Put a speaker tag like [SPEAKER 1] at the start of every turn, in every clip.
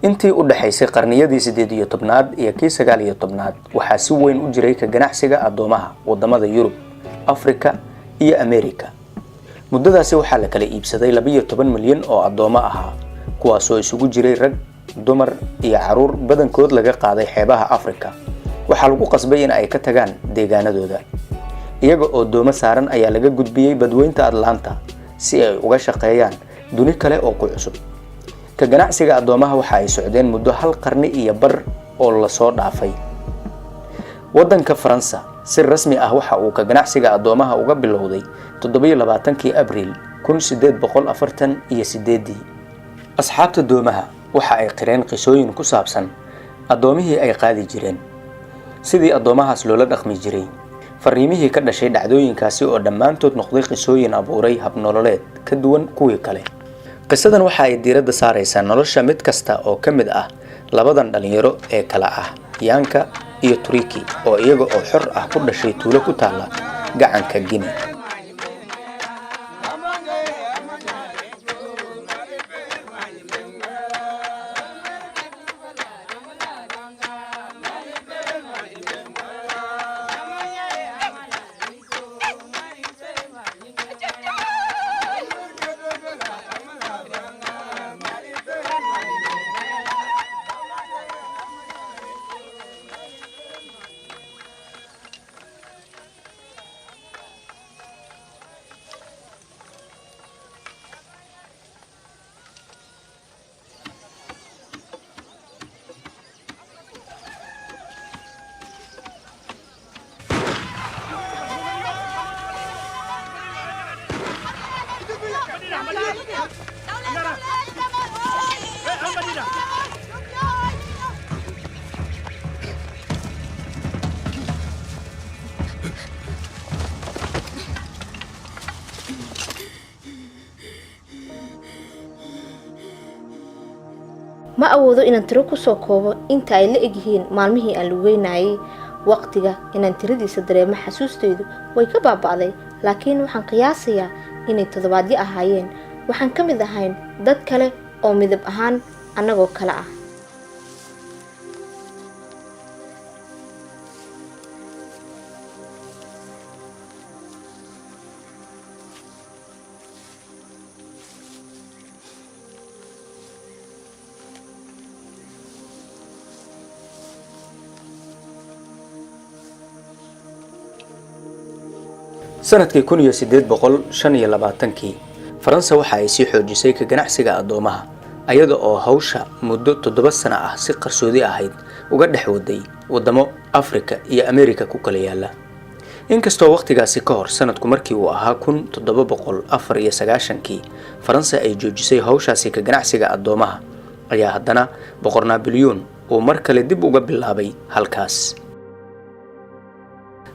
[SPEAKER 1] Intii u dhexaysay qarniyadii 18aad iyo kii 19aad, waxaa si weyn u jiray ka ganacsiga addoomaha wadamada Yurub, Afrika iyo Amerika. Muddadaasi waxaa la kala iibsaday 12 milyan oo addoomo ahaa, kuwaasoo isugu jiray rag, dumar iyo caruur. Badankood laga qaaday xeebaha Afrika. Waxaa lagu qasbay in ay ka tagaan deegaanadooda. Iyaga oo doomo saaran ayaa laga gudbiyey badweynta Atlanta si ay uga shaqeeyaan duni kale oo ku cusub. Ka ganacsiga addoomaha waxa ay socdeen muddo hal qarni iyo bar oo lasoo dhaafay. Waddanka Faransa si rasmi ah waxa uu ka ganacsiga addoomaha uga bilowday 27-kii Abriil 1848-dii. Asxaabta doomaha waxa ay qireen qisooyin ku saabsan addoomihii ay qaadi jireen, sidii addoomahaas loola dhaqmi jiray, fariimihii ka dhashay dhacdooyinkaasi oo dhammaantood noqday qisooyin abuuray habnololeed ka duwan kuwii kale. Qisadan waxa ay diiradda saaraysaa nolosha mid kasta oo ka mid ah labadan dhalinyaro ee kala ah Yaanka iyo Turiki, oo iyaga oo xor ah ku dhashay tuulo ku taalla gacanka Guinea.
[SPEAKER 2] Ma awoodo inaan tiro kusoo koobo inta ay la egyihiin maalmihii aan lugeynayay. Waqtiga inaan tiradiisa dareemo xasuustaydu way ka baaba'day, laakiin waxaan qiyaasayaa inay toddobaadyo ahaayeen. Waxaan ka mid ahayn dad kale oo midab ahaan annagoo kale ah.
[SPEAKER 1] Sanadkii 1825-kii, Faransa waxa ay sii xoojisay ka ganacsiga addoomaha, ayada oo hawsha muddo 7 sano ah si qarsoodi ahayd uga dhex waday waddamo Afrika iyo Amerika ku kala yaala. Inkastoo waqtigaasi ka hor, sanadku markii uu ahaa 1794-kii, Faransa ay joojisay hawshaasi ka ganacsiga addoomaha, ayaa haddana Boqor Naboleon uu mar kale dib uga bilaabay halkaas.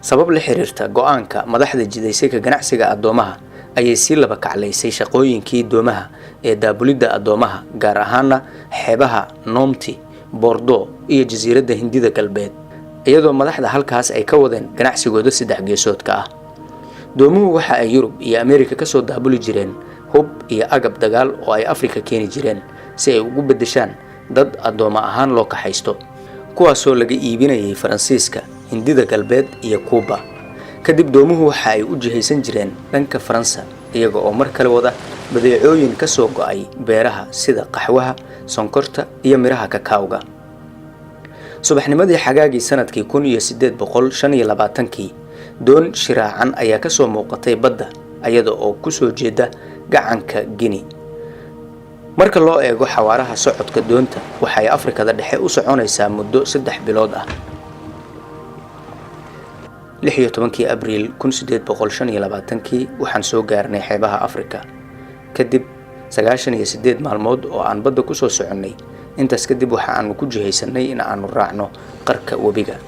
[SPEAKER 1] Sabab la xiriirta go-aanka madaxda jidaysay ka ganacsiga addoomaha ayay sii laba kaclaysay shaqooyinkii doomaha ee daabulidda addoomaha, gaar ahaana xeebaha Nomti, Bordeaux iyo Jasiiradda Hindida Galbeed, iyadoo madaxda halkaas ay ka wadeen ganacsigooda saddex geesoodka ah. Doomuhu waxa ay Yurub iyo Ameerika kasoo daabuli jireen hub iyo agab dagaal oo ay Afrika keeni jireen si ay ugu beddeshaan dad addooma ahaan loo kaxaysto, kuwaasoo laga iibinayay Faransiiska, Hindida Galbeed iyo Kuuba. Kadib doomuhu waxa ay u jihaysan jireen dhanka Faransa, iyaga oo mar kale wada badeecooyin ka soo go'ay beeraha sida qaxwaha, sonkorta iyo midhaha kakaawga. Subaxnimadii xagaagii sanadkii 1825-kii, doon shiraacan ayaa kasoo muuqatay badda, ayada oo kusoo jeeda gacanka Guinea. Marka loo eego xawaaraha socodka doonta, waxay Afrikada Dhexe u soconaysaa muddo 3 bilood ah. 16-kii Abriil 1825-kii waxaan soo gaarnay xeebaha Afrika, kadib 98 maalmood oo aan badda kusoo soconnay. Intaas kadib waxa aanu ku jihaysanay in aanu raacno qarka webiga.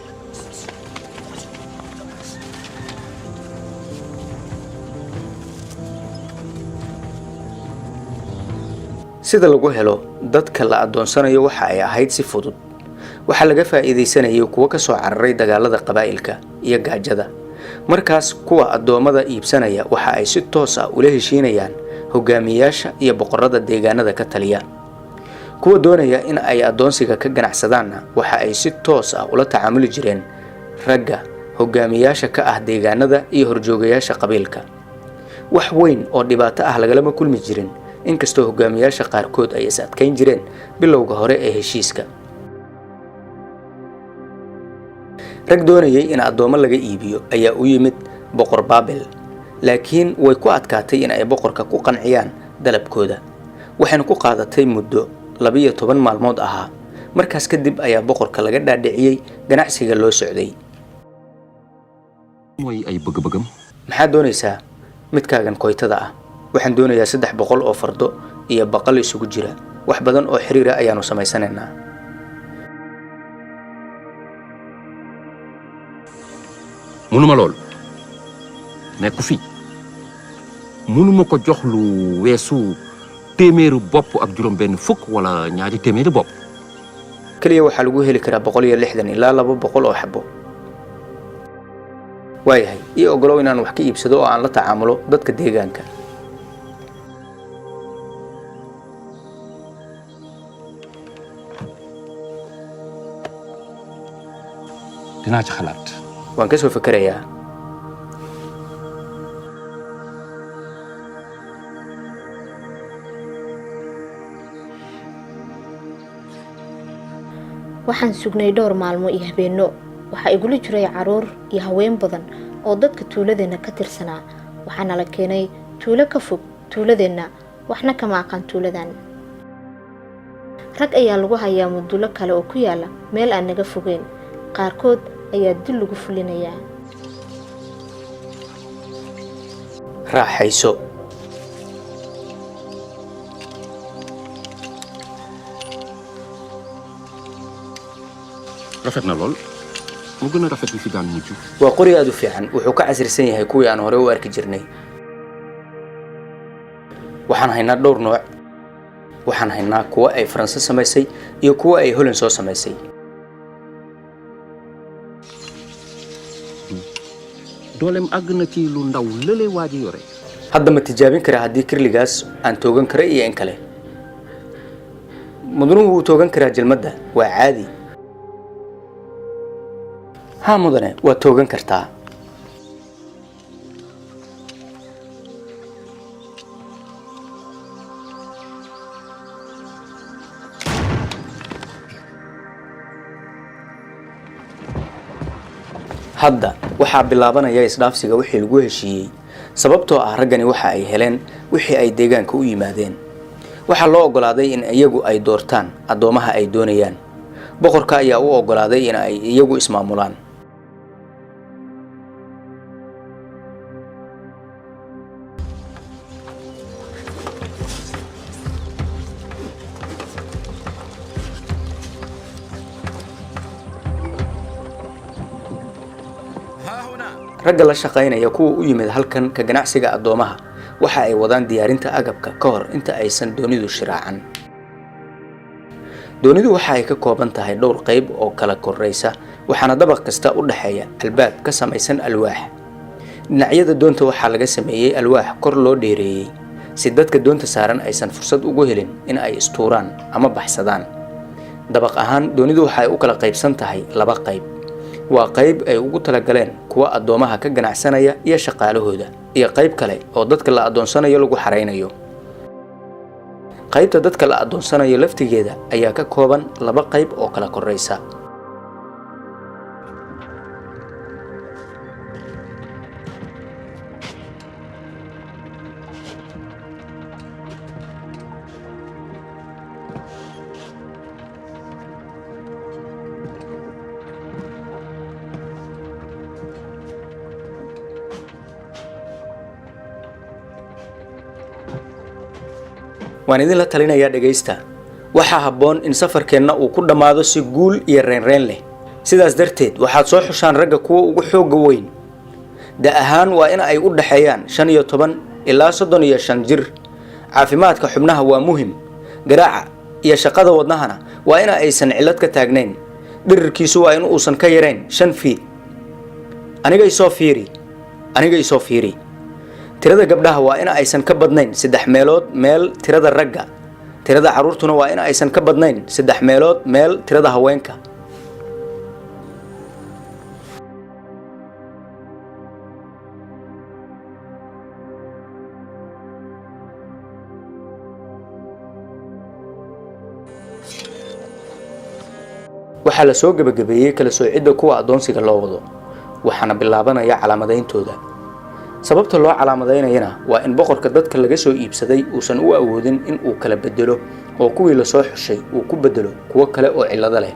[SPEAKER 1] Sida lagu helo dadka la addoonsanayo waxa ay ahayd si fudud. Waxaa laga faa'iidaysanayay kuwo ka soo cararay dagaalada qabaa'ilka iyo gaajada. Markaas kuwa addoommada iibsanaya waxa ay si toos ah ula heshiinayaan hogaamiyayaasha iyo boqorada deegaanada ka taliya. Kuwa doonaya in ay addoonsiga ka ganacsadaanna waxa ay si toos ah ula tacaamuli jireen ragga hogaamiyaasha ka ah deegaanada iyo horjoogayaasha qabiilka. Wax weyn oo dhibaato ah lagalama kulmi jirin, inkastoo hogaamiyaasha qaarkood ay is adkayn jireen bilowga hore ee heshiiska. Rag doonayay in addoommo laga iibiyo ayaa u yimid Boqor Baabel, laakiin way ku adkaatay in ay boqorka ku qanciyaan dalabkooda, waxayna ku qaadatay muddo 12 maalmood ahaa. Markaas kadib ayaa boqorka laga dhaadhiciyey ganacsiga loo socday.
[SPEAKER 3] Mooy ay bëgg-bëggam.
[SPEAKER 1] Maxaad doonaysaa, midkaagan koytada ah? Waxaan doonayaa 300 oo fardo iyo baqal isugu jira. Wax badan oo xiriira ayaanu samaysanaynaa.
[SPEAKER 3] Mënuma loolu, nekku fi. Mënuma ko jox lu weesu 160 bopp wala 200 bopp.
[SPEAKER 1] Keliya waxaa lagu heli karaa 160 ilaa 200 oo xabo. Waayahay, ii ogolow inaan wax ka iibsado oo aan la tacaamulo dadka deegaanka.
[SPEAKER 3] Dinaa ci xalaat.
[SPEAKER 1] Waan ka soo fakerayaa.
[SPEAKER 2] Waxaan sugnay dhowr maalmo iyo habeenno. Waxaa igula jiray caruur iyo haween badan oo dadka tuuladeenna ka tirsanaa. Waxaana la keenay tuulo ka fog tuuladeenna, waxna kama aqaan tuuladan. Rag ayaa lagu hayaa mudulo kale oo ku yaala meel aan naga fogeyn. Qaarkood ayaa dil lagu fulinayaa.
[SPEAKER 1] Raaxayso.
[SPEAKER 3] Rafet na lool, mu gën a rafet yi fi daan mujj.
[SPEAKER 1] Waa qori aada u fiican. Wuxuu ka casrisan yahay kuwii aan hore u arki jirnay. Waxaan haynaa dhowr nooc. Waxaan haynaa kuwa ay Faranse samaysay iyo kuwa ay Holland soo samaysay.
[SPEAKER 3] Dooleem àgg na ci lu ndaw lële waa ji yore.
[SPEAKER 1] Hadda ma tijaabin karaa haddii kirligaas aan toogan kara iyo in kale? Mudanuhu wuu toogan karaa jelmadda, waa caadi. Haa mudane, waad toogan kartaa. Hadda waxaa bilaabanaya isdhaafsiga wixii lagu heshiiyey, sababtoo ah raggani waxa ay heleen wixii ay deegaanka u yimaadeen. Waxaa loo oggolaaday in iyagu ay doortaan addoomaha ay doonayaan. Boqorka ayaa u oggolaaday in ay iyagu ismaamulaan. Ragga la shaqaynaya kuwa u yimid halkan ka ganacsiga addoomaha waxa ay wadaan diyaarinta agabka ka hor inta aysan doonidu shiraacan. Doonidu waxa ay ka kooban tahay dhowr qayb oo kala koraysa, waxaana dabaq kasta u dhexeeya albaab ka samaysan alwaax. Dhinacyada doonta waxaa laga sameeyey alwaax kor loo dheereeyey si dadka doonta saaran aysan fursad ugu helin in ay istuuraan ama baxsadaan. Dabaq ahaan doonidu waxa ay u kala qaybsan tahay laba qayb. Waa qayb ay ugu talagaleen kuwa addoomaha ka ganacsanaya iyo shaqaalahooda, iyo qayb kale oo dadka la addoonsanayo lagu xaraynayo. Qaybta dadka la addoonsanayo laftigeeda ayaa ka kooban laba qayb oo kala koraysa. Waan idinla talinayaa, dhegaysta. Waxaa habboon in safarkeenna uu ku dhammaado si guul iyo reynreyn leh. Sidaas darteed waxaad soo xushaan ragga kuwa ugu xoogga weyn. Da ahaan waa in ay u dhexeeyaan 15 ilaa 35 jir. Caafimaadka xubnaha waa muhim. Garaaca iyo shaqada wadnahana waa in aysan cillad ka taagnayn. Dhirirkiisu waa in uusan ka yarayn 5 fiid. Aniga isoo fiiri, aniga isoo fiiri. Tirada gabdhaha waa in aysan ka badnayn saddex meelood meel tirada ragga. Tirada carruurtuna waa in aysan ka badnayn saddex meelood meel tirada haweenka. Waxaa la soo gebagabeeyey kala soocidda kuwa addoonsiga loo wado, waxaana bilaabanaya calaamadayntooda. Sababta loo calaamadaynayana waa in boqorka dadka laga soo iibsaday uusan u awoodin in uu kala bedelo oo kuwii lasoo xushay uu ku bedelo kuwo kale oo cillado leh.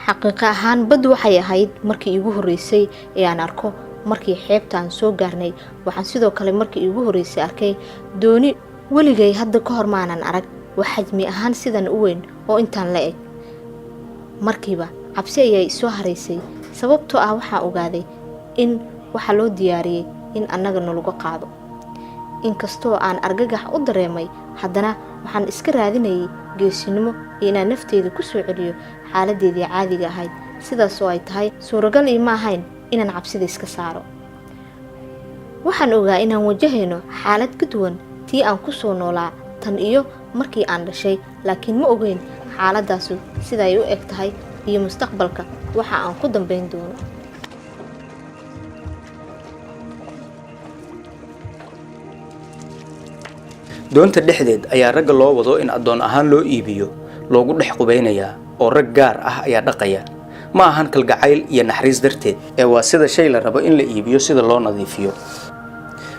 [SPEAKER 2] Xaqiiqo ahaan, baddu waxay ahayd markii iigu horreysay ee aan arko. Markii xeebta aan soo gaarnay, waxaan sidoo kale markii iigu horreysay arkay dooni. Weligay hadda ka hor maanan arag wax xajmi ahaan sidan u weyn oo intaan la eg. Markiiba cabsi ayaa isoo haraysay, sababtoo ah waxaan ogaaday in waxaa loo diyaariyey in annaga nalagu qaado. Inkastoo aan argagax u dareemay, haddana waxaan iska raadinayay geesinimo iyo inaan nafteyda ku soo celiyo xaaladeedii caadiga ahayd. Sidaas oo ay tahay, suuragal iima ahayn inaan cabsida iska saaro. Waxaan ogaa inaan wajahayno xaalad ka duwan tii aan ku soo noolaa tan iyo markii aan dhashay, laakiin ma ogeyn xaaladaasu sida ay u eg tahay iyo mustaqbalka waxa aan ku dambayn doono.
[SPEAKER 1] Doonta dhexdeed ayaa ragga loo wado in addoon ahaan loo iibiyo loogu dhex qubaynayaa, oo rag gaar ah ayaa dhaqaya. Ma ahan kalgacayl iyo naxariis darteed, ee waa sida shay la rabo in la iibiyo sida loo nadiifiyo.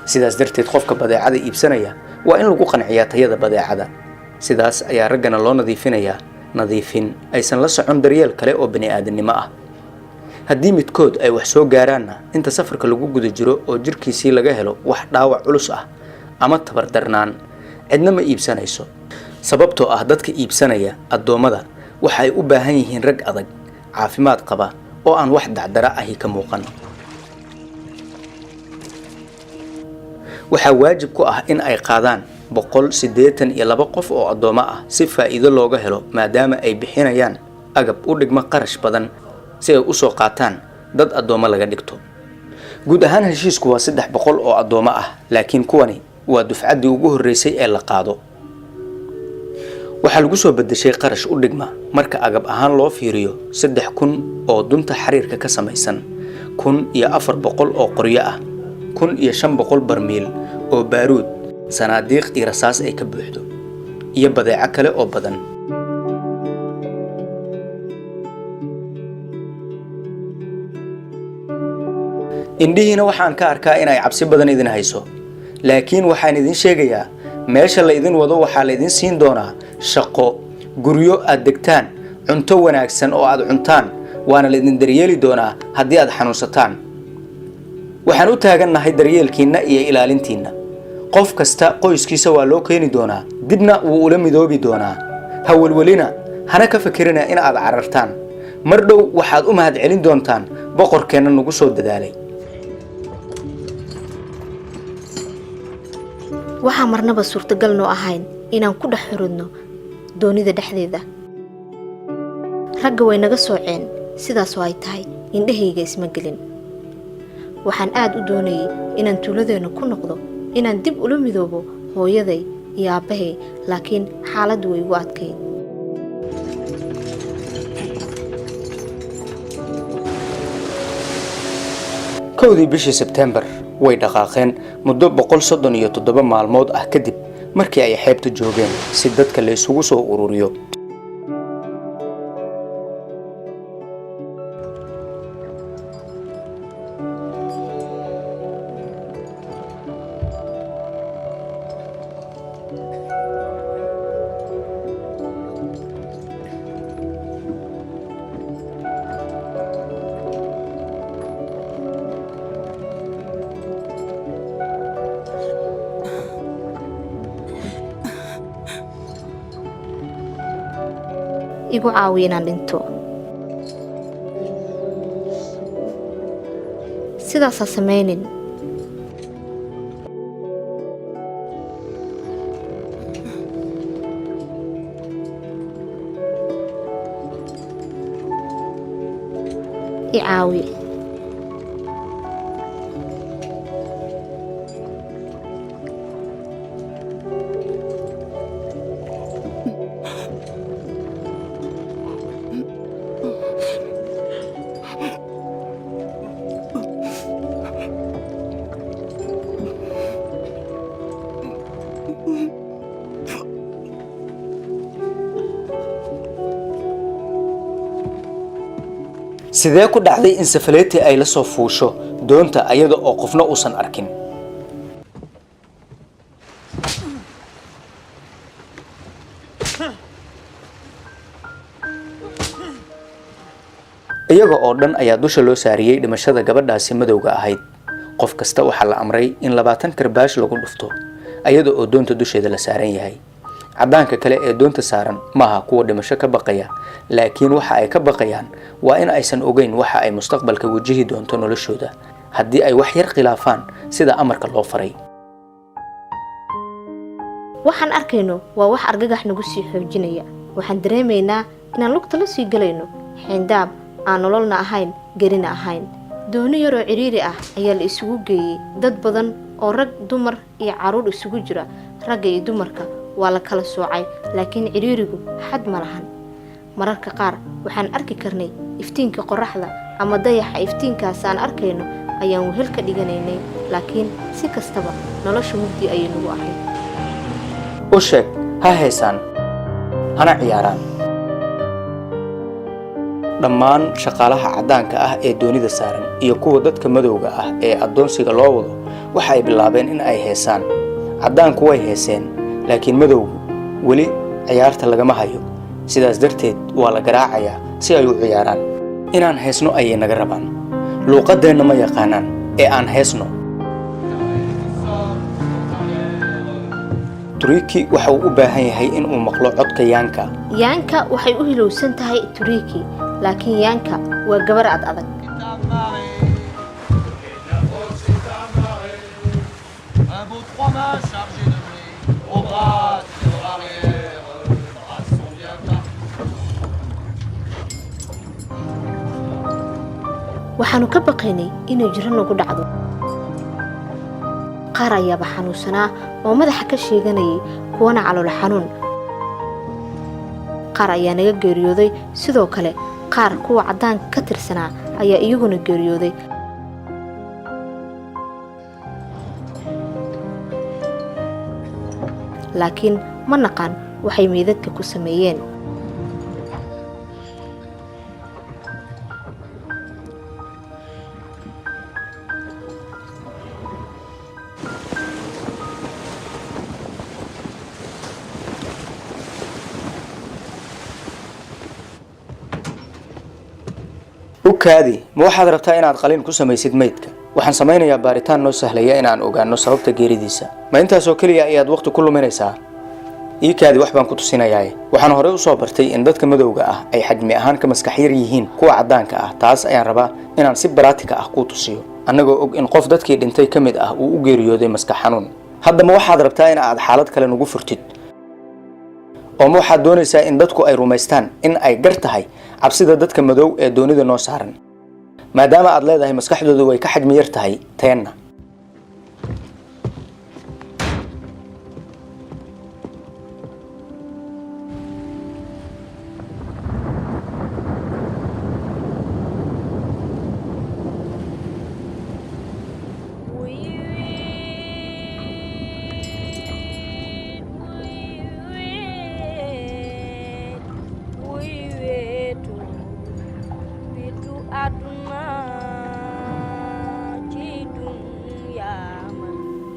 [SPEAKER 1] Sidaas darteed, qofka badeecada iibsanaya waa in lagu qanciyaa tayada badeecada. Sidaas ayaa raggana loo nadiifinayaa, nadiifin aysan la socon daryeel kale oo bani aadamnimo ah. Haddii midkood ay wax soo gaaraanna inta safarka lagu guda jiro oo jirkiisii laga helo wax dhaawac culus ah ama tabar darnaan, cidna ma iibsanayso, sababtoo ah dadka iibsanaya addoommada waxa ay u baahan yihiin rag adag, caafimaad qaba oo aan wax dacdara ahi ka muuqan. Waxaa waajib ku ah in ay qaadaan 182 qof oo addoommo ah si faa'iido looga helo, maadaama ay bixinayaan agab u dhigma qarash badan si ay usoo qaataan dad addoommo laga dhigto. Guud ahaan heshiisku waa 300 oo addoommo ah, laakiin kuwani waa dufcaddii ugu horreysay ee la qaado. Waxaa lagu soo bedeshay qarash u dhigma, marka agab ahaan loo fiiriyo, 3000 oo dunta xariirka ka samaysan, 1400 oo qoryo ah, 1500 barmiil oo baaruud, sanaadiiq iyo rasaas ay ka buuxdo, iyo badeeco kale oo badan. Indhihiina waxaan ka arkaa inay cabsi badan idin hayso, laakiin waxaan idin sheegayaa meesha la idin wado. Waxaa la idin siin doonaa shaqo, guryo aad degtaan, cunto wanaagsan oo aad cuntaan, waana la idin daryeeli doonaa haddii aad xanuunsataan. Waxaan u taagannahay daryeelkiinna iyo ilaalintiinna. Qof kasta qoyskiisa waa loo keeni doonaa, dibna wuu ula midoobi doonaa. Ha welwelina, hana ka fikirina in aad carartaan. Mar dhow waxaad u mahad celin doontaan boqorkeenna nagu soo dadaalay.
[SPEAKER 2] Waxaa marnaba suurtagal noo ahayn inaan ku dhex xurudno doonida dhexdeeda. Ragga way naga sooceen. Sidaasoo ay tahay, indhahayga isma gelin. Waxaan aad u doonayay inaan tuuladeenna ku noqdo, inaan dib ula midoobo hooyaday iyo aabbahay, laakiin xaaladdu way igu adkayd.
[SPEAKER 1] 1dii bishii Sebtembar way dhaqaaqeen, muddo 137 maalmood ah kadib markii ay xeebta joogeen si dadka la isugu soo ururiyo.
[SPEAKER 2] Igu caawiya inaan dhinto. Sidaasaa samaynin. I caawi.
[SPEAKER 1] Sidee ku dhacday in Safaleti ay la soo fuusho doonta ayada oo qofna uusan arkin? Iyaga oo dhan ayaa dusha loo saariyey dhimashada gabadhaasi madowga ahayd. Qof kasta waxaa la amray in 20 karbaash lagu dhufto ayada oo doonta dusheeda la saaran yahay. Caddaanka kale ee doonta saaran maaha kuwa dhimasho ka baqaya, laakiin waxa ay ka baqayaan waa in aysan ogeyn waxa ay mustaqbalka wajihi doonto noloshooda haddii ay wax yar khilaafaan sida amarka loo faray.
[SPEAKER 2] Waxaan arkayno waa wax argagax nagu sii xoojinaya. Waxaan dareemaynaa inaan lugta la sii galayno xayndaab aan nololna ahayn, gerina ahayn. Dooni yaroo cidhiiri ah ayaa la isugu geeyey dad badan oo rag, dumar iyo carruur isugu jira. Ragga iyo dumarka waa la kala soocay, laakiin cidhiirigu xad ma lahan. Mararka qaar waxaan arki karnay iftiinka qorraxda ama dayaxa. Iftiinkaas aan arkayno ayaan wehel ka dhiganaynay, laakiin si kastaba nolosha mugdi ayay nagu ahayd.
[SPEAKER 1] U sheeg ha heesaan hana ciyaaraan. Dhammaan shaqaalaha caddaanka ah ee doonida saaran iyo kuwa dadka madowga ah ee addoonsiga loo wado waxa ay bilaabeen in ay heesaan. Caddaanku way heeseen, laakiin madowgu weli ciyaarta lagama hayo. Sidaas darteed waa la garaacayaa si ay u ciyaaraan. Inaan heesno ayay naga rabaan. Luuqaddeenna ma yaqaanaan ee aan heesno. Turiki waxa uu u baahan yahay in uu maqlo codka Yaanka.
[SPEAKER 2] Yaanka waxay u hilowsan tahay Turiki, laakiin Yaanka waa gabar ad adag.
[SPEAKER 4] Un beau trois-mâts chargé de blé, au bras sur l'arrière, brassons bien tard.
[SPEAKER 2] Waxaannu ka baqaynay inay jiro nagu dhacdo. Qaar ayaaba xanuunsanaa oo madaxa ka sheeganayay, kuwana calool xanuun. Qaar ayaa naga geeriyooday. Sidoo kale qaar kuwa caddaanka ka tirsanaa ayaa iyaguna geeriyooday. Laakiin ma naqaan waxay meydadka ku sameeyeen.
[SPEAKER 1] U kaadi, ma waxaad rabtaa inaad qalin ku samaysid meydka? Waxaan samaynayaa baaritaan noo sahlaya inaan ogaano sababta geeridiisa. Ma intaasoo keliya ayaad waqti ku luminaysaa? Ii kaadi, wax baan ku tusinayaaye. Waxaan horey usoo bartay in dadka madowga ah ay xajmi ahaan ka maskax yar yihiin kuwa caddaanka ah. Taas ayaan rabaa inaan si baraatika ah kuu tusiyo, annagoo og in qof dadkii dhintay ka mid ah uu u geeriyooday maskax xanuun. Hadda ma waxaad rabtaa in aad xaalad kale nagu furtid, oo ma waxaad doonaysaa in dadku ay rumaystaan in ay gar tahay cabsida dadka madow ee doonida noo saaran, maadaama aad leedahay maskaxdoodu way ka xajmi yar tahay teenna?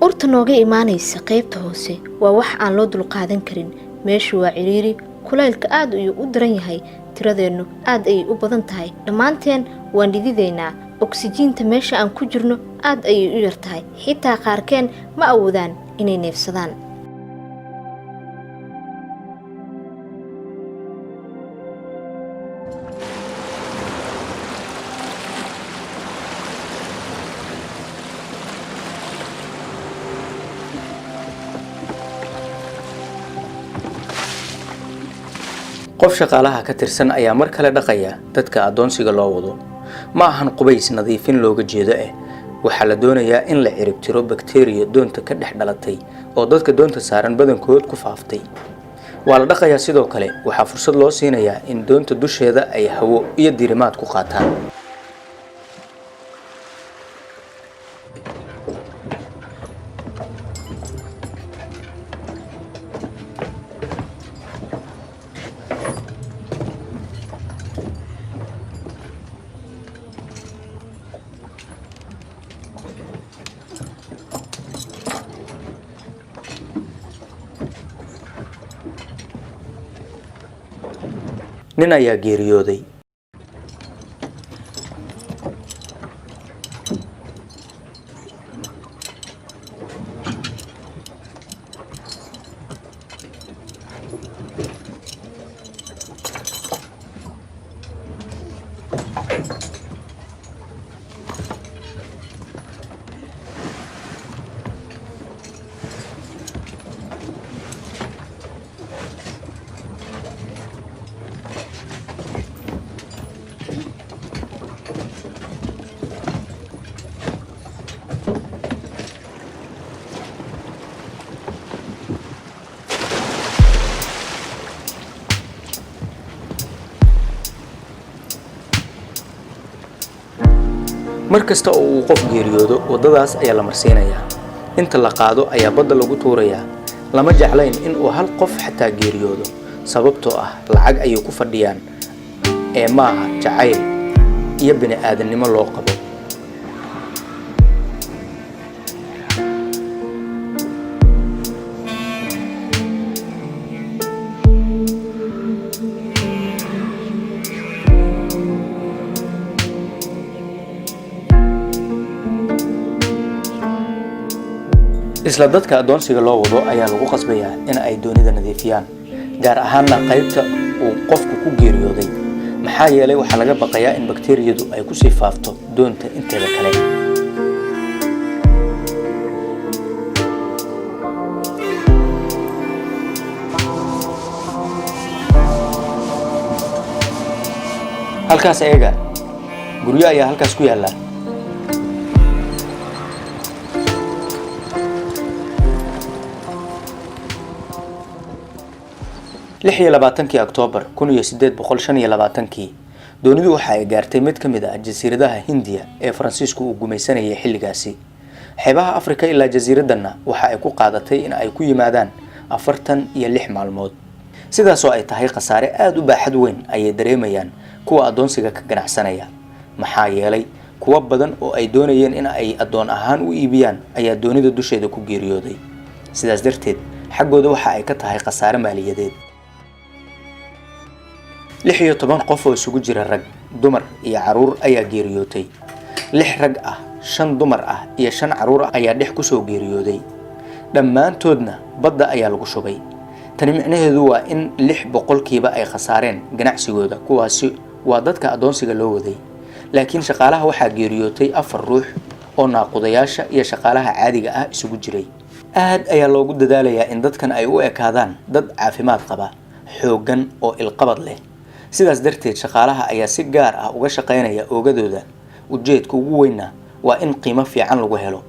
[SPEAKER 2] Urta nooga imaanaysa qaybta hoose waa wax aan loo dulqaadan karin. Meeshu waa ciriiri, kulaylka aad ayuu u daran yahay, tiradeennu aad ayay u badan tahay, dhammaanteen waan dhididaynaa. Oksijiinta meesha aan ku jirno aad ayay u yar tahay, xitaa qaarkeen ma awoodaan inay neefsadaan.
[SPEAKER 1] Qof shaqaalaha ka tirsan ayaa mar kale dhaqaya dadka addoonsiga loo wado. Ma ahan qubays nadiifin looga jeedo, waxaa la doonayaa in la ciribtiro bakteriya doonta ka dhex dhalatay oo dadka doonta saaran badankood ku faaftay. Waa la dhaqayaa. Sidoo kale waxaa fursad loo siinayaa in doonta dusheeda ay hawo iyo diirimaad ku qaataan. Nin ayaa geeriyooday. Mar kasta oo uu qof geeriyoodo, waddadaas ayaa la marsiinayaa. Inta la qaado ayaa badda lagu tuurayaa. Lama jeclayn in uu hal qof xataa geeriyoodo, sababtoo ah lacag ayay ku fadhiyaan ee maaha jacayl iyo bini aadannimo loo qabo. Isla dadka addoonsiga loo wado ayaa lagu qasbayaa in ay doonida nadiifiyaan, gaar ahaanna qaybta uu qofku ku geeriyooday, maxaa yeelay waxaa laga baqayaa in bakteeriyadu ay kusii faafto doonta inteeda kale. Halkaas eega, guryo ayaa halkaas ku yaalla. 26-kii Oktoobar 1825-kii, doonidu waxa ay gaartay mid ka mid ah jasiiradaha Hindiya ee Faransiisku uu gumaysanayay xilligaasi. Xeebaha Afrika ilaa jasiiraddanna waxa ay ku qaadatay in ay ku yimaadaan 46 maalmood. Sidaasoo ay tahay, khasaare aada u baaxad weyn ayay dareemayaan kuwa addoonsiga ka ganacsanaya, maxaa yeelay kuwo badan oo ay doonayeen in ay addoon ahaan u iibiyaan ayaa doonida dusheeda ku geeriyooday. Sidaas darteed xaggooda waxa ay ka tahay khasaare maaliyadeed. 16 qof oo isugu jira rag, dumar iyo caruur ayaa geeriyootay. Lix rag ah, shan dumar ah iyo shan caruur ah ayaa dhex kusoo geeriyooday. Dhammaantoodna badda ayaa lagu shubay. Tani micnaheedu waa in 6% ay khasaareen ganacsigooda. Kuwaasi waa dadka addoonsiga loo waday, laakiin shaqaalaha waxaa geeriyootay afar ruux oo naaqudayaasha iyo shaqaalaha caadiga ah isugu jiray. Aad ayaa loogu dadaalayaa in dadkan ay u ekaadaan dad caafimaad qaba, xooggan oo ilqabad leh. Sidaas darteed shaqaalaha ayaa si gaar ah uga shaqaynaya oogadooda. Ujeedka ugu weynna waa in qiimo fiican lagu helo.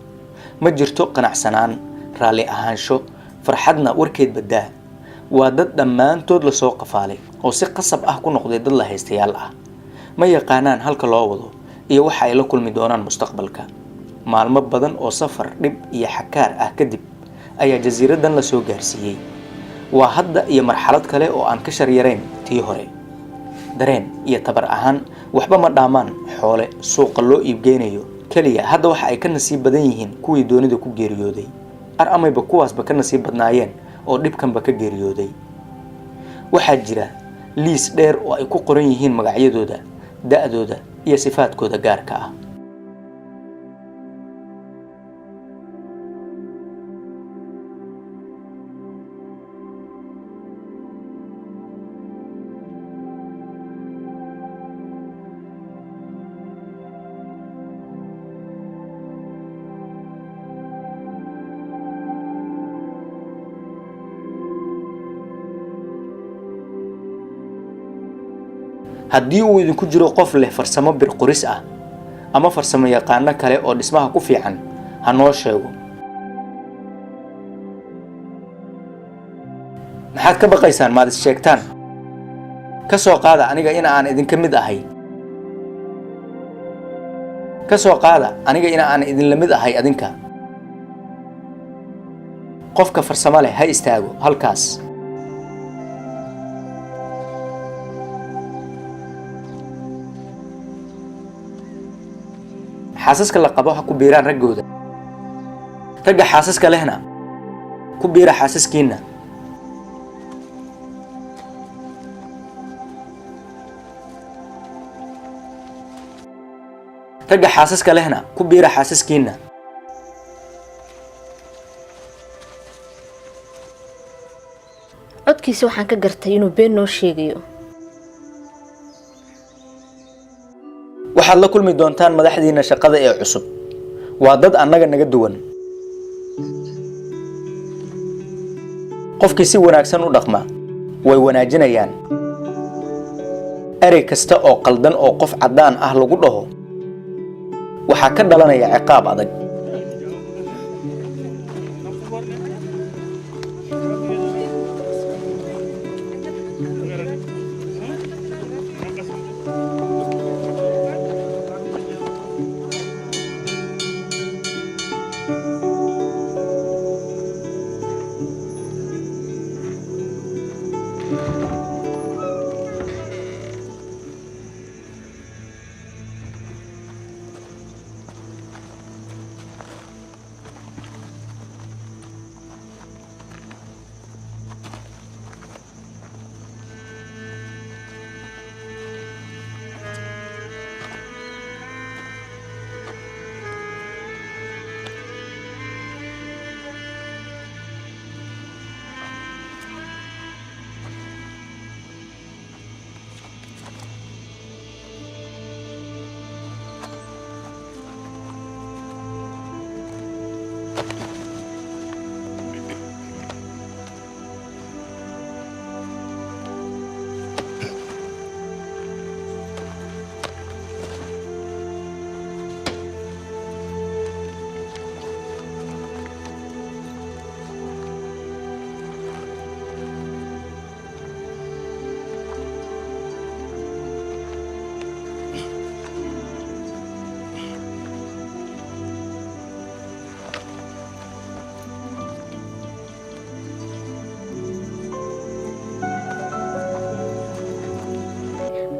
[SPEAKER 1] Ma jirto qanacsanaan, raalli ahaansho, farxadna warkeed badaa. Waa dad dhammaantood lasoo qafaalay oo si qasab ah ku noqday dad la haystayaal ah. Ma yaqaanaan halka loo wado iyo waxa ay la kulmi doonaan mustaqbalka. Maalmo badan oo safar dhib iyo xakaar ah kadib ayaa jasiiraddan lasoo gaarsiiyey. Waa hadda iyo marxalad kale oo aan ka shar yarayn tii hore. Dareen iyo tabar ahaan waxba ma dhaamaan xoole suuqa loo iibgeynayo. Keliya hadda waxa ay ka nasiib badan yihiin kuwii doonida ku geeriyooday, ar amayba kuwaasba ka nasiib badnaayeen oo dhibkanba ka geeriyooday. Waxaa jira liis dheer oo ay ku qoran yihiin magacyadooda, da'dooda iyo sifaadkooda gaarka ah. Haddii uu idinku jiro qof leh farsamo bir qoris ah ama farsamo yaqaano kale oo dhismaha ku fiican, ha noo sheego. Maxaad ka baqaysaan? Maad is sheegtaan? Ka soo qaada aniga in aan idinka mid ahay. Ka soo qaada aniga in aan idinla mid ahay adinka. Qofka farsamo leh ha istaago halkaas. Xaasaska la qabo ha ku biiraan raggooda. Ragga xaasaska lehna ku biira xaasaskiinna. Ragga xaasaska lehna ku biira xaasaskiinna.
[SPEAKER 2] Codkiisa waxaan ka gartay inuu been noo sheegayo.
[SPEAKER 1] Waxaad la kulmi doontaan madaxdiina shaqada ee cusub. Waa dad annaga naga duwan. Qofkii si wanaagsan u dhaqma way wanaajinayaan. Erey kasta oo qaldan oo qof caddaan ah lagu dhaho waxaa ka dhalanaya ciqaab adag.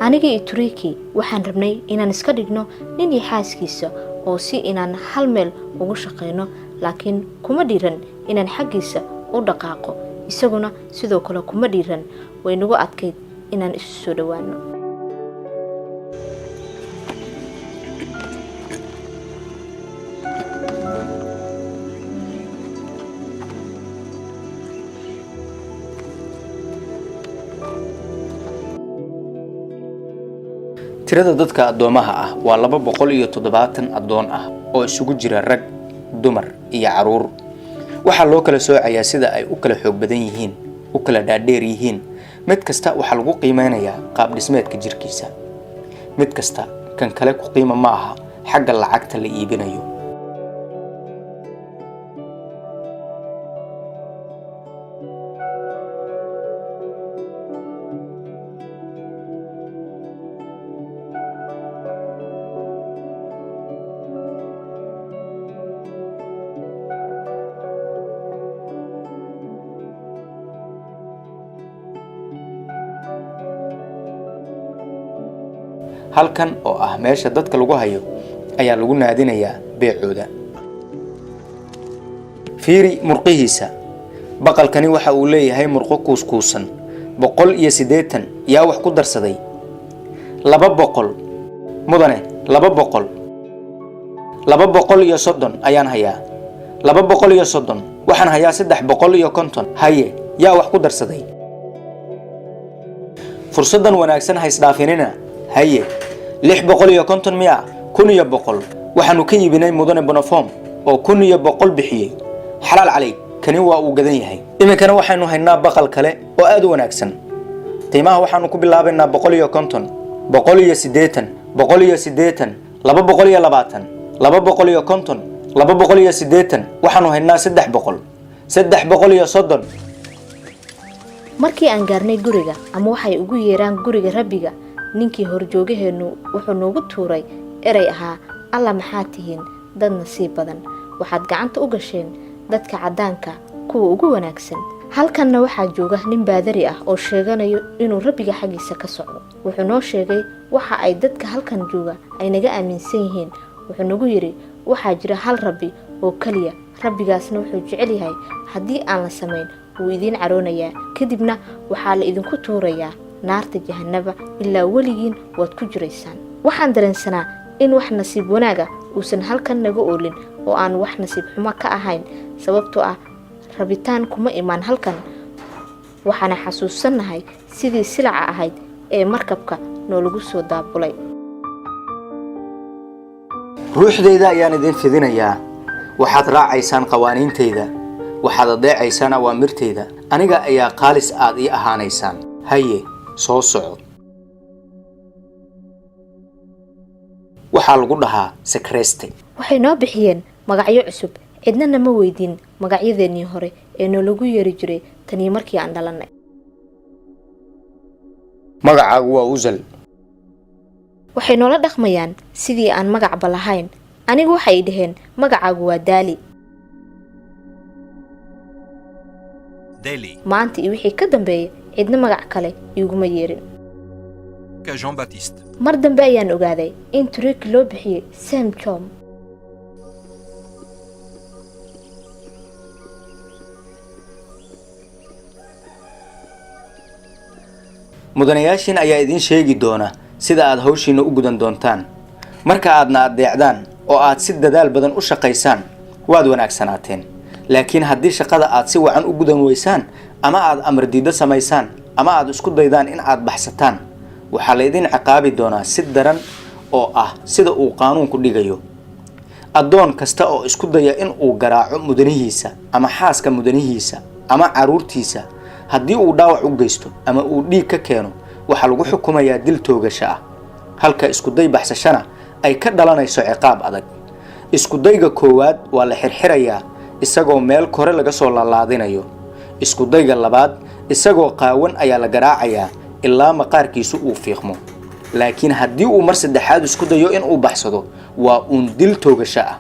[SPEAKER 2] Aniga iyo Turiiki waxaan rabnay inaan iska dhigno nin iyo xaaskiisa oo si inaan hal meel ugu shaqayno, laakiin kuma dhiiran inaan xaggiisa u dhaqaaqo, isaguna sidoo kale kuma dhiiran. Way nagu adkayd inaan isu soo dhowaano.
[SPEAKER 1] Tirada dadka addoomaha ah waa 270 addoon ah oo isugu jira rag, dumar iyo caruur. Waxaa loo kala soocayaa sida ay u kala xoog badan yihiin, u kala dhaadheer yihiin. Mid kasta waxaa lagu qiimeynayaa qaab dhismeedka jirkiisa. Mid kasta kan kale ku qiimo ma aha xagga lacagta la iibinayo. Halkan oo ah meesha dadka lagu hayo ayaa lagu naadinayaa beecooda. Fiiri murqihiisa. Baqalkani waxa uu leeyahay murqo kuuskuusan. 180. Yaa wax ku darsaday? 200, mudane, 200. 230 ayaan hayaa. 230. Waxaan hayaa 350. Haye, yaa wax ku darsaday? Fursaddan wanaagsan ha isdhaafinina. Haye, 650 miya? 1100. Waxaanu ka iibinay mudane Bonafom oo 1100 bixiyey. Xalaal calayk, kani waa uu gadan yahay. Iminkana waxaynu haynaa baqal kale oo aad u wanaagsan. Qiimaha waxaanu ku bilaabaynaa 150. 180, 180, 220, 250, 280. Waxaanu haynaa 300, 330.
[SPEAKER 2] Markii aan gaarnay guriga, ama waxay ugu yeeraan guriga rabbiga, ninkii horjoogaheennu wuxuu noogu tuuray erey ahaa: "Alla, maxaa tihiin dad nasiib badan! Waxaad gacanta u gasheen dadka caddaanka kuwa ugu wanaagsan. Halkanna waxaa jooga nin baadari ah oo sheeganayo inuu rabbiga xaggiisa ka socdo." Wuxuu noo sheegay waxa ay dadka halkan jooga ay naga aaminsan yihiin. Wuxuu nagu yidhi: "Waxaa jira hal rabbi oo keliya. Rabbigaasna wuxuu jecel yahay haddii aan la samayn wuu idiin caroonayaa, kadibna waxaa la idinku tuurayaa naarta jahanaba, ilaa weligiin waad ku jiraysaan." Waxaan dareensanaa in wax nasiib wanaaga uusan halkan naga oolin oo aan wax nasiib xumo ka ahayn, sababtoo ah rabitaan kuma imaan halkan. Waxaana xasuusannahay sidii silaca ahayd ee markabka noolagu soo daabulay.
[SPEAKER 1] Ruuxdayda ayaan idin fidinayaa. Waxaad raacaysaan qawaaniintayda, waxaad adeecaysaan awaamirtayda, aniga ayaa khaalis aad ii ahaanaysaan. Haye, soo soco. Waxaa lagu dhahaa Sakreste.
[SPEAKER 2] Waxay noo bixiyeen magacyo cusub. Cidnana ma weydiin magacyadeenii hore ee noolagu yeeri jiray tanii markii aan dhalannay.
[SPEAKER 1] Magacaagu waa Usal.
[SPEAKER 2] Waxay noola dhaqmayaan sidii aan magacba lahayn. Anigu waxay dhaheen: "Magacaagu waa Daali."
[SPEAKER 5] Delhi.
[SPEAKER 2] Maanta iyo wixii ka dambeeya cidna magac kale iiguma yeerin.
[SPEAKER 5] Jean Baptiste.
[SPEAKER 2] Mar dambe ayaan ogaaday in Turiki loo bixiyey Sam Jom.
[SPEAKER 1] Mudanayaashiin ayaa idiin sheegi doona sida aad hawshiinna u gudan doontaan. Marka aadna addeecdaan oo aad si dadaal badan u shaqaysaan, waad wanaagsanaateen. Laakiin haddii shaqada aad si wacan u gudan weysaan, ama aad amar diiddo samaysaan, ama aad isku daydaan in aad baxsataan, waxaa la idin ciqaabi doonaa si daran oo ah sida uu qaanuunku dhigayo. Addoon kasta oo isku daya in uu garaaco mudanihiisa ama xaaska mudanihiisa ama carruurtiisa, haddii uu dhaawac u geysto ama uu dhiig ka keeno, waxaa lagu xukumayaa dil toogasho ah, halka iskuday baxsashana ay ka dhalanayso ciqaab adag. Iskudayga koowaad waa la xirxirayaa isagoo meel kore laga soo laalaadinayo. Iskudayga labaad, isagoo qaawan ayaa la garaacayaa ilaa maqaarkiisu uu fiiqmo. Laakiin haddii uu mar saddexaad isku dayo in uu baxsado, waa uun dil toogasho ah.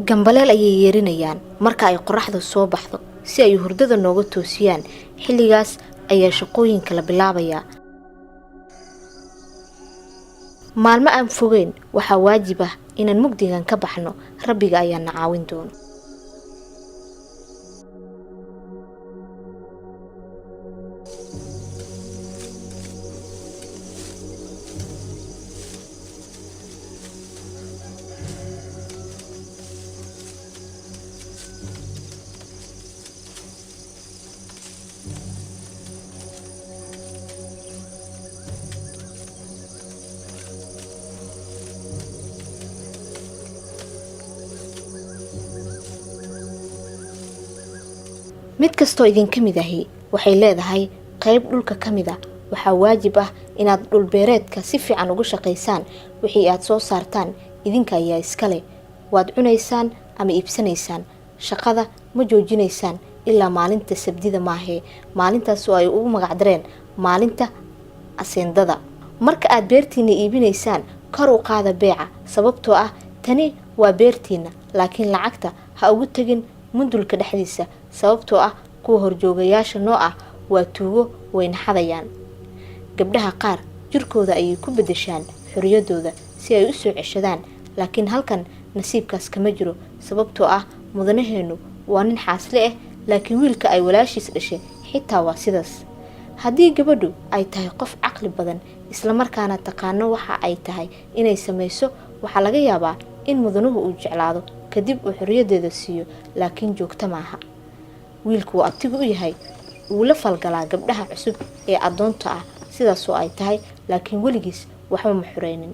[SPEAKER 2] Gambaleel ayay yeerinayaan marka ay qoraxda soo baxdo si ay hurdada nooga toosiyaan. Xilligaas ayaa shaqooyinka la bilaabayaa. Maalmo aan fogeyn waxaa waajib ah inaan mugdigan ka baxno. Rabbiga ayaa na caawin doona. Mid kastoo idinka mid ahi waxay leedahay qayb dhulka ka mid a. Waxaa waajib ah inaad dhulbeereedka si fiican uga shaqaysaan. Wixii aad soo saartaan idinka ayaa iskale, waad cunaysaan ama iibsanaysaan. Shaqada ma joojinaysaan ilaa maalinta sabdida maahee, maalintaas oo ay ugu magacdareen maalinta aseendada. Marka aad beertiina iibinaysaan, kor u qaada beeca, sababtoo ah tani waa beertiina. Laakiin lacagta ha ugu tegin mundulka dhexdiisa, sababtoo ah kuwa horjoogayaasha noo ah waa tuugo, wayna xadayaan. Gabdhaha qaar jirkooda ayay ku beddeshaan xoriyadooda si ay u soo ceshadaan, laakiin halkan nasiibkaas kama jiro, sababtoo ah mudanaheennu waa nin xaasle ah, laakiin wiilka ay walaashiis dhashay xitaa waa sidaas. Haddii gabadhu ay tahay qof caqli badan, islamarkaana taqaano waxa ay tahay inay samayso, waxaa laga yaabaa in mudanuhu uu jeclaado, kadib uu xorriyadeeda siiyo, laakiin joogto maaha. Wiilku uu abtigu u yahay wuu la falgalaa gabdhaha cusub ee addoonta ah, sidaasoo ay tahay, laakiin weligiis waxba ma xureynin.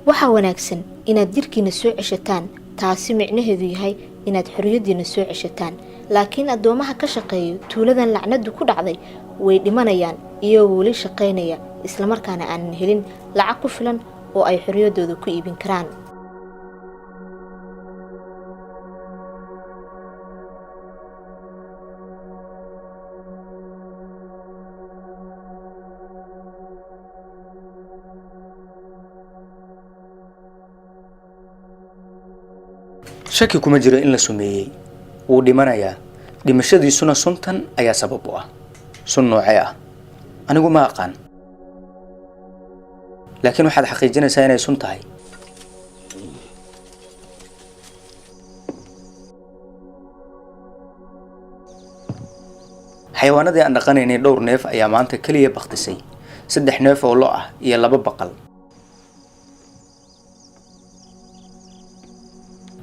[SPEAKER 2] Waxaa wanaagsan inaad jirkiina soo ceshataan, taasi micnaheedu yahay inaad xorriyaddiina soo ceshataan. Laakiin addoomaha ka shaqeeya tuuladan lacnadu ku dhacday way dhimanayaan iyagoo weli shaqaynaya, islamarkaana aanan helin lacag ku filan oo ay xorriyaddooda ku iibin karaan.
[SPEAKER 1] Shaki kuma jiro in la sumeeyey. Wuu dhimanayaa, dhimashadiisuna suntan ayaa sabab u ah. Sun noocee ah? Anigu ma aqaan, laakiin waxaad xaqiijinaysaa inay sun tahay. Xayawaanadii aan dhaqanaynay dhowr neef ayaa maanta keliya baktisay, saddex neef oo lo ah iyo laba baqal.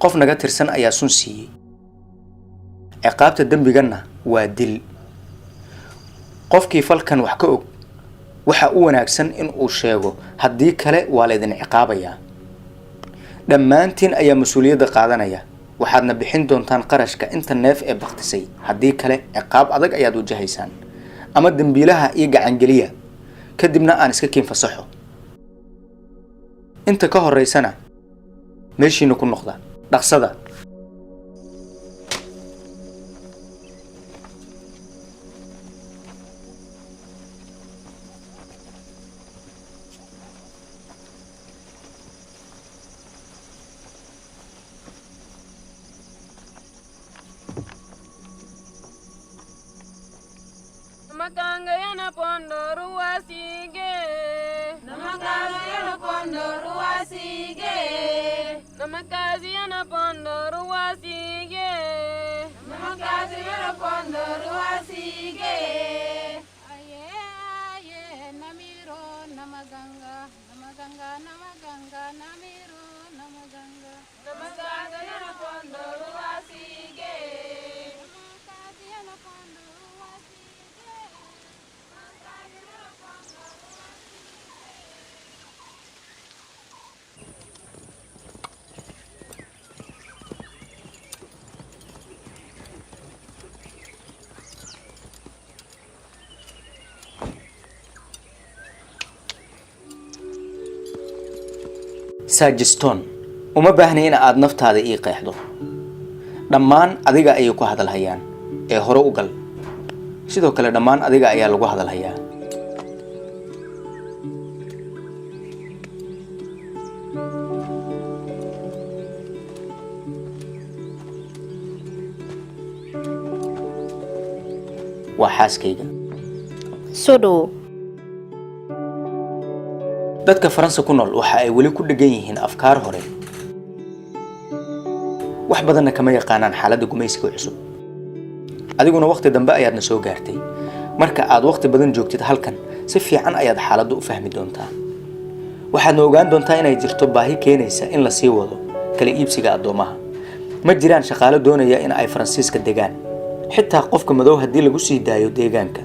[SPEAKER 1] Qof naga tirsan ayaa sun siiyey. Ciqaabta dembiganna waa dil. Qofkii falkan wax ka og waxa u wanaagsan in uu sheego, haddii kale waa laydin ciqaabayaa. Dhammaantiin ayaa mas-uuliyadda qaadanaya, waxaadna bixin doontaan qarashka inta neef ee baktisay. Haddii kale ciqaab adag ayaad wajahaysaan. Ama dembiilaha iyo gacangeliya, kadibna aan iska kiin fasaxo. Inta ka horeysana meeshiina ku noqda, dhaqsada.
[SPEAKER 6] Namakanga yana pondo ruwasige. Namakazi yana pondo ruwasige. Namakazi yana pondo ruwasige. Namakazi yana pondo ruwasige. Aye aye namiro namaganga namaganga namaganga namiro namaganga. Namaganga yana pondo ruwasige. Namakazi yana pondo ruwasige.
[SPEAKER 1] Sajiston, uma baahni in aad naftaada ii qeexdo. Dhammaan adiga ayay ku hadalhayaan ee hore u gal. Sidoo kale dhammaan adiga ayaa lagu hadalhayaa. Waa xaaskayga.
[SPEAKER 2] Soo dhawow.
[SPEAKER 1] Dadka Faransa ku nool waxa ay weli ku dhegan yihiin afkaar hore, wax badanna kama yaqaanaan xaaladda gumaysiga cusub. Adiguna waqti dambe ayaadna soo gaartay. Marka aad waqti badan joogtid halkan, si fiican ayaad xaaladda u fahmi doontaa, waxaadna ogaan doontaa inay jirto baahi keenaysa in la sii wado kala iibsiga addoomaha. Ma jiraan shaqaalo doonaya in ay Faransiiska degaan. Xitaa qofka madow haddii lagu sii daayo deegaanka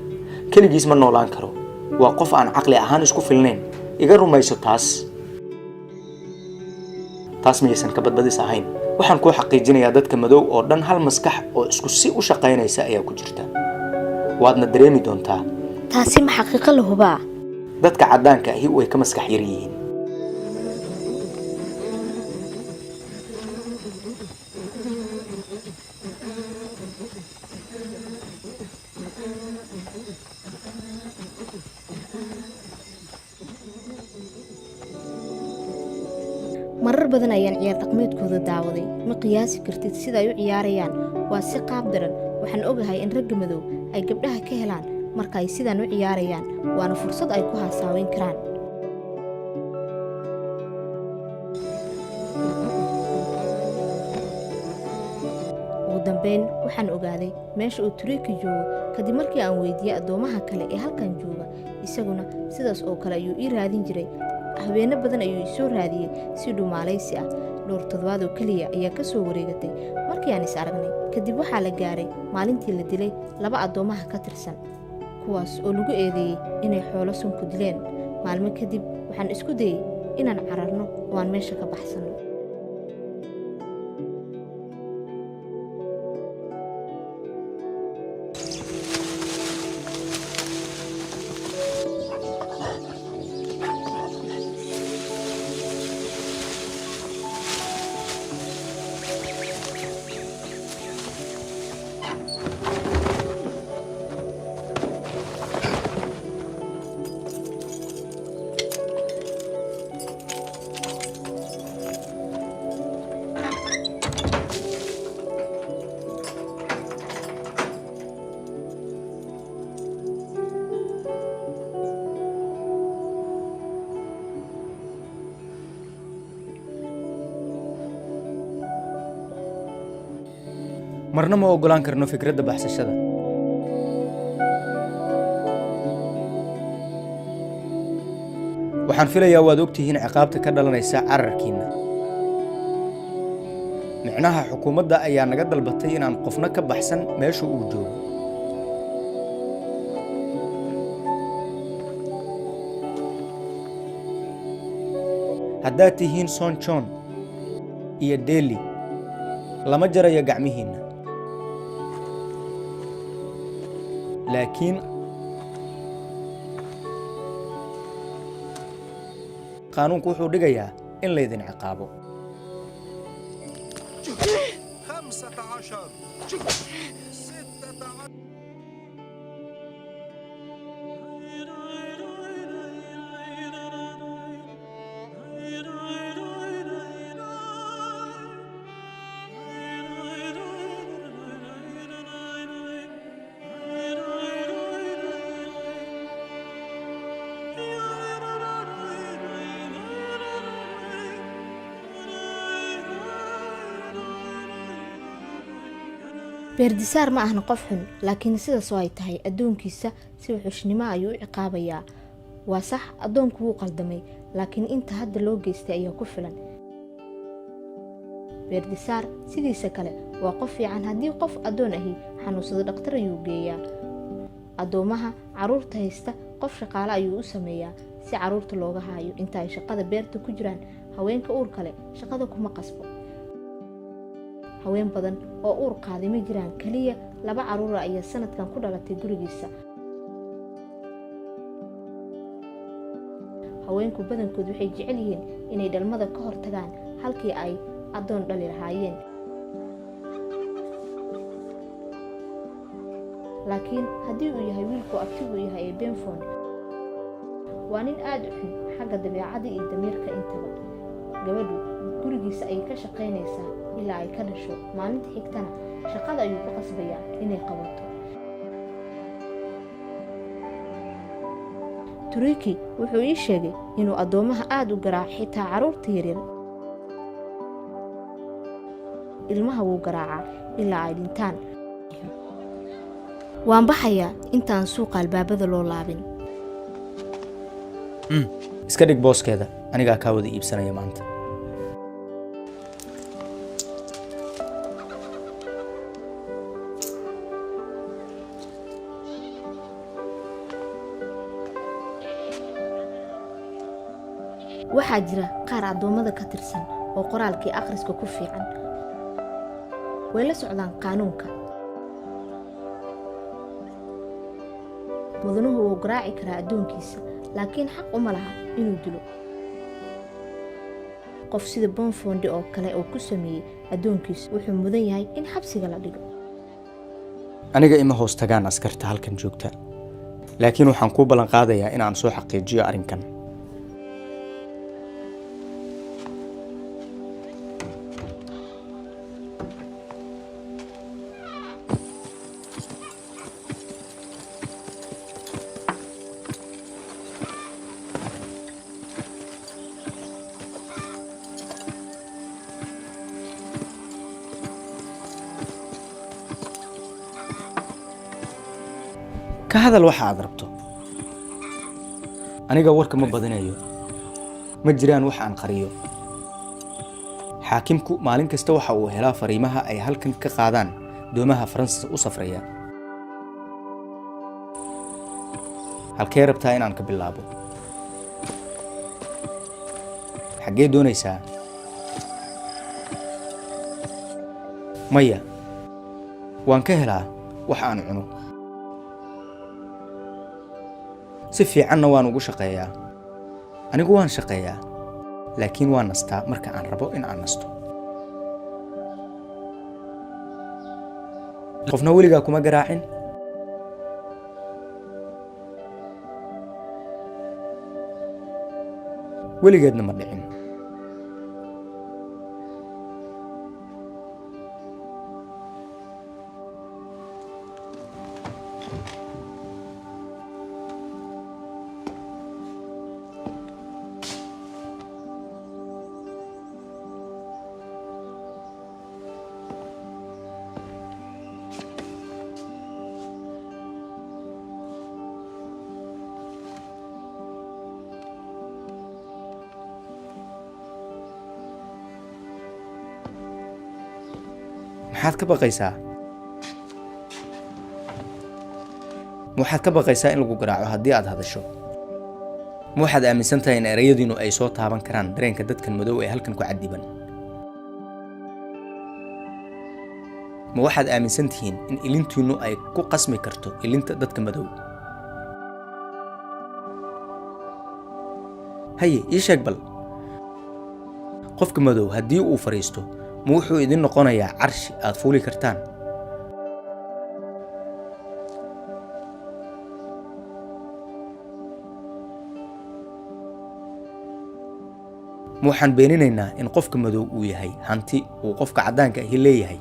[SPEAKER 1] keligiis ma noolaan karo. Waa qof aan caqli ahaan isku filnayn, iga rumayso taas. Taas miyaysan ka badbadis ahayn? Waxaan kuu xaqiijinayaa, dadka madow oo dhan hal maskax oo isku si u shaqaynaysa ayaa ku jirta, waadna dareemi doontaa.
[SPEAKER 2] Taasi ma xaqiiqo la hubaa?
[SPEAKER 1] Dadka caddaanka ahi way ka maskax yar yihiin.
[SPEAKER 2] Marar badan ayaan ciyaar dhaqmeedkooda daawaday. Ma qiyaasi kartid sida ay u ciyaarayaan, waa si qaab daran. Waxaan ogahay in ragga madow ay gabdhaha ka helaan marka ay sidaan u ciyaarayaan, waana fursad ay ku haasaaweyn karaan. Dambeyn waxaan ogaaday meesha uu Turiiki joogo kadib markii aan weydiiyey addoomaha kale ee halkan jooga. Isaguna sidaas oo kale ayuu ii raadin jiray. Habeeno badan ayuu isoo raadiyey si dhumaalaysi ah. Dhowr toddobaad oo keliya ayaa ka soo wareegatay markii aan is aragnay. Kadib waxaa la gaaray maalintii la dilay laba addoomaha ka tirsan, kuwaas oo lagu eedeeyey inay xoolo sunku dileen. Maalmo kadib waxaan isku dayey inaan cararno oo aan meesha ka baxsanno.
[SPEAKER 1] Marna ma oggolaan karno fikradda baxsashada. Waxaan filayaa waad ogtihiin ciqaabta ka dhalanaysa cararkiinna. Micnaha, xukuumadda ayaa naga dalbatay inaan qofna ka baxsan meesha uu joogo. Haddaad tihiin Son John iyo Deli, lama jarayo gacmihiinna, laakiin qaanuunku wuxuu dhigayaa in laydin ciqaabo.
[SPEAKER 5] 15، 16.
[SPEAKER 2] Beerdisaar ma ahna qof xun, laakiin sidaas oo ay tahay addoonkiisa si wuxuushnimo ayuu u ciqaabayaa. Waa sax, addoonku wuu qaldamay, laakiin inta hadda loo geystay ayaa ku filan. Beerdisaar sidiisa kale waa qof fiican. Haddii qof addoon ahi xanuunsado, dhakhtar ayuu geeyaa. Addoomaha carruurta haysta qof shaqaale ayuu u sameeyaa si carruurta looga haayo inta ay shaqada beerta ku jiraan. Haweenka uur kale shaqada kuma qasbo. Haween badan oo uur qaaday ma jiraan. Keliya laba carruura ayaa sanadkan ku dhalatay gurigiisa. Haweenku badankood waxay jecel yihiin inay dhalmada ka hor tagaan halkii ay addoon dhali lahaayeen. Laakiin haddii uu yahay wiilku abtigu yahay ee Benfon, waa nin aada u xun xagga dabeecadda iyo damiirka intaba. Gabadhu gurigiisa ayay ka shaqaynaysaa ilaa ay ka dhasho. Maalinta xigtana shaqada ayuu ku qasbayaa inay qabato. Turiki wuxuu ii sheegay inuu addoomaha aada u garaaco, xitaa carruurta yaryar. Ilmaha wuu garaacaa ilaa ay dhintaan. Waan baxayaa intaan suuqa albaabada loo laabin.
[SPEAKER 1] Iska dhig booskeeda, anigaa kaa wada iibsanaya maanta.
[SPEAKER 2] Waxaa jira qaar addoommada ka tirsan oo qoraalkii akhriska ku fiican. Way la socdaan qaanuunka. Mudanuhu wuu garaaci karaa addoonkiisa, laakiin xaq uma laha inuu dilo. Qof sida Bonfondi oo kale oo ku sameeyey addoonkiisa wuxuu mudan yahay in xabsiga la dhigo.
[SPEAKER 1] Aniga ima hoos tagaan askarta halkan joogta, laakiin waxaan kuu ballan qaadayaa in aan soo xaqiijiyo arrinkan. Ka hadal waxa aad rabto. Aniga warka ma badinayo. Ma jiraan wax aan qariyo. Xaakimku maalin kasta waxa uu helaa fariimaha ay halkan ka qaadaan doomaha Faransa u safraya. Halkee rabtaa inaan ka bilaabo? Xaggee doonaysaa? Maya, waan ka helaa wax aan cuno, si fiicanna waan ugu shaqeeyaa. Anigu waan shaqeeyaa, laakiin waan nastaa marka aan rabo in aan nasto. Qofna weligaa kuma garaacin? Weligeedna ma dhicin. Maxaad ka baqaysaa? Ma waxaad ka baqaysaa in lagu garaaco haddii aad hadasho? Ma waxaad aaminsan tahay in erayadiinu ay soo taaban karaan dareenka dadkan madow ee halkan ku cadiban? Ma waxaad aaminsan tihiin in ilintiinnu ay ku qasmi karto ilinta dadka madow? Haye, ii sheeg bal, qofka madow haddii uu fadhiisto, ma wuxuu idin noqonayaa carshi aad fuuli kartaan? Ma waxaan beeninaynaa in qofka madow uu yahay hanti uu qofka caddaanka ahi leeyahay?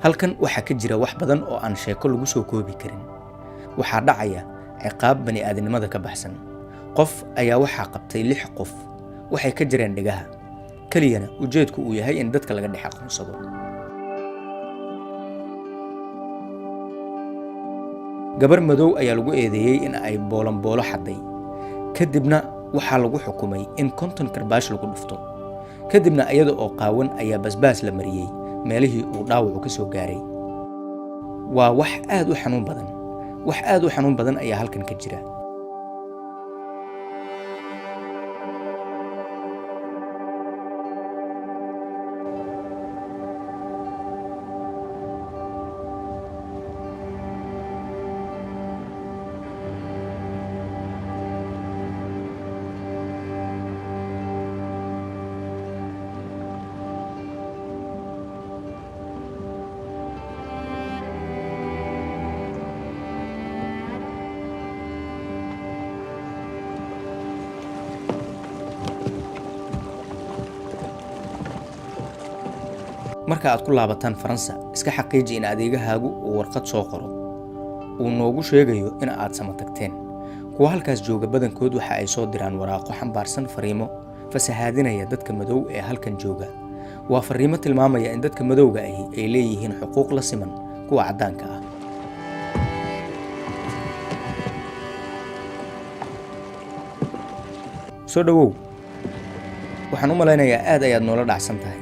[SPEAKER 1] Halkan waxaa ka jira wax badan oo aan sheeko lagu soo koobi karin. Waxaa dhacaya ciqaab bani aadamnimada ka baxsan. Qof ayaa waxaa qabtay lix qof, waxay ka jireen dhegaha, keliyana ujeedku uu yahay in dadka laga dhex aqoonsado. Gabar madow ayaa lagu eedeeyey in ay boolanboolo xadday, kadibna waxaa lagu xukumay in 50 karbaash lagu dhufto. Kadibna iyada oo qaawan ayaa basbaas la mariyey meelihii uu dhaawacu ka soo gaaray. Waa wax aad u xanuun badan. Wax aad u xanuun badan ayaa halkan ka jira. Marka aad ku laabataan Faransa, iska xaqiiji in adeegahaagu uu warqad soo qoro uu noogu sheegayo in aad sama tagteen. Kuwa halkaas jooga badankood waxa ay soo diraan waraaqo xambaarsan fariimo fasahaadinaya dadka madow ee halkan jooga. Waa fariimo tilmaamaya in dadka madowga ahi ay leeyihiin xuquuq la siman kuwa caddaanka ah. Soo dhowow. Waxaan u malaynayaa aad ayaad noola dhacsan tahay,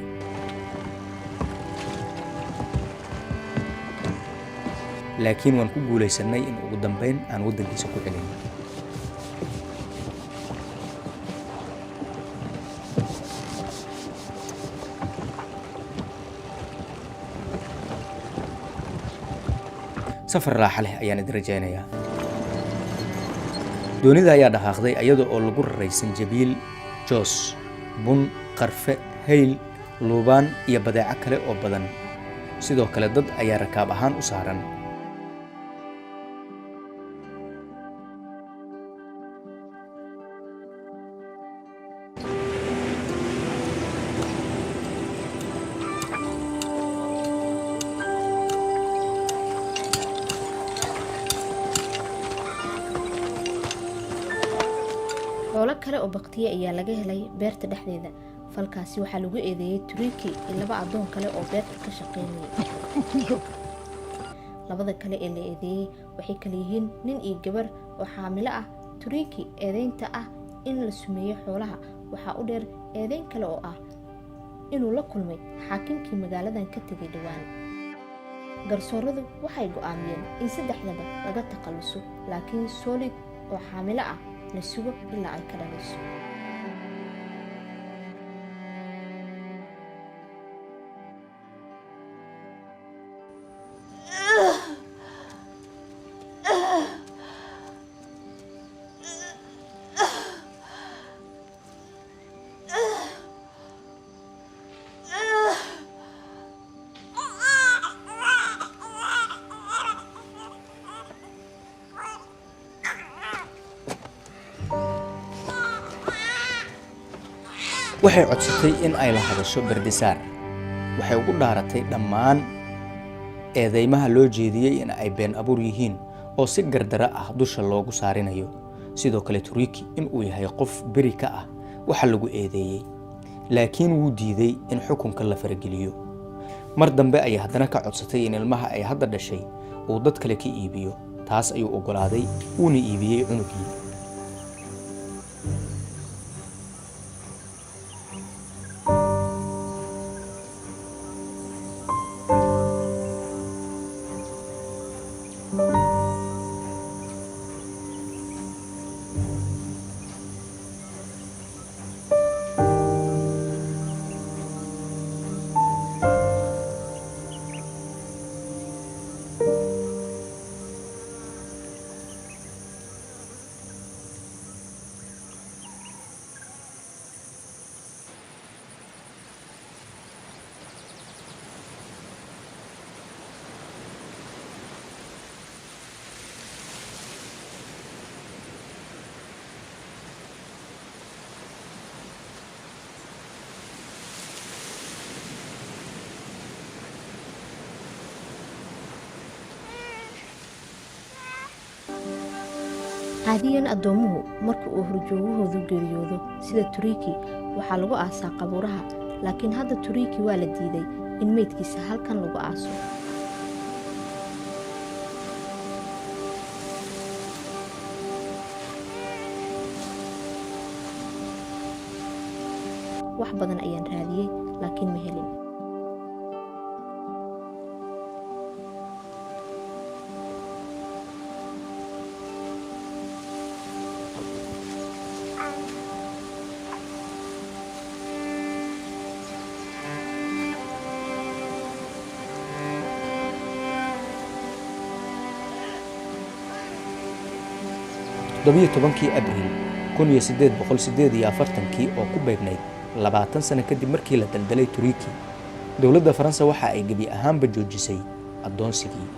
[SPEAKER 1] laakiin waan ku guulaysanay in ugu dambayn aan waddankiisa ku celin. Safar raaxa leh ayaan idin rajaynayaa. Doonida ayaa dhaqaaqday iyada oo lagu raray sanjabiil, joos, bun, qarfe, hayl, luubaan iyo badeeco kale oo badan. Sidoo kale dad ayaa rakaab ahaan u saaran.
[SPEAKER 2] Xoolo kale oo baktiye ayaa laga helay beerta dhexdeeda. Falkaasi waxaa lagu eedeeyey Turiiki iyo laba addoon kale oo beerta ka shaqaynayay. Labada kale ee la eedeeyey waxay kala yihiin nin iyo gabar oo xaamilo ah. Turiiki eedeynta ah in la sumeeyo xoolaha waxaa u dheer eedeyn kale oo ah inuu la kulmay xaakimkii magaaladan ka tegay dhowaan. Garsooradu waxay go'aamiyeen in saddexdaba laga takhaluso, laakiin Solid oo xaamilo ah la sugo ilaa ay ka dhalayso.
[SPEAKER 1] Waxay codsatay in ay la hadasho Berdisaar. Waxay ugu dhaaratay dhammaan eedeymaha loo jeediyey in ay been abuur yihiin oo si gardaro ah dusha loogu saarinayo. Sidoo kale Turiki in uu yahay qof beri ka ah waxa lagu eedeeyey, laakiin wuu diiday in xukunka la farageliyo. Mar dambe ayay haddana ka codsatay in ilmaha ay hadda dhashay uu dad kale ka iibiyo. Taas ayuu oggolaaday, wuuna iibiyey cunugii.
[SPEAKER 2] Caadiyan addoomuhu marka uu horjoogahoodu geeriyoodo sida Turiiki, waxaa lagu aasaa qabuuraha, laakiin hadda Turiiki waa la diiday in meydkiisa halkan lagu aaso. Wax badan ayaan raadiyey, laakiin ma helin.
[SPEAKER 1] 17-kii Abriil 1848-kii, oo ku beegnayd 20 sano kadib markii la daldalay Turiki, dowladda Faransa waxa ay gebi ahaanba joojisay addoonsigii.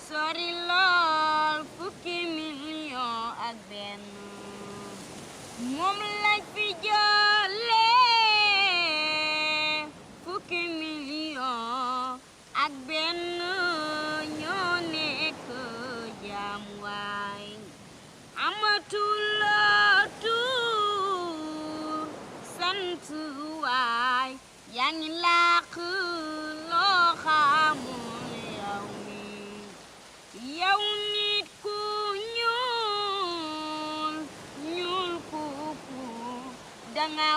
[SPEAKER 6] Sori lool, 10 million ak benn moom lañ fi jëlee. 10 million ak benn ñoo nekk jaam, waay amatuloo tur sant, waay yaa ngi làq loo xamul. Yow mi, yow nit ku ñuul ñuul kuku, danga.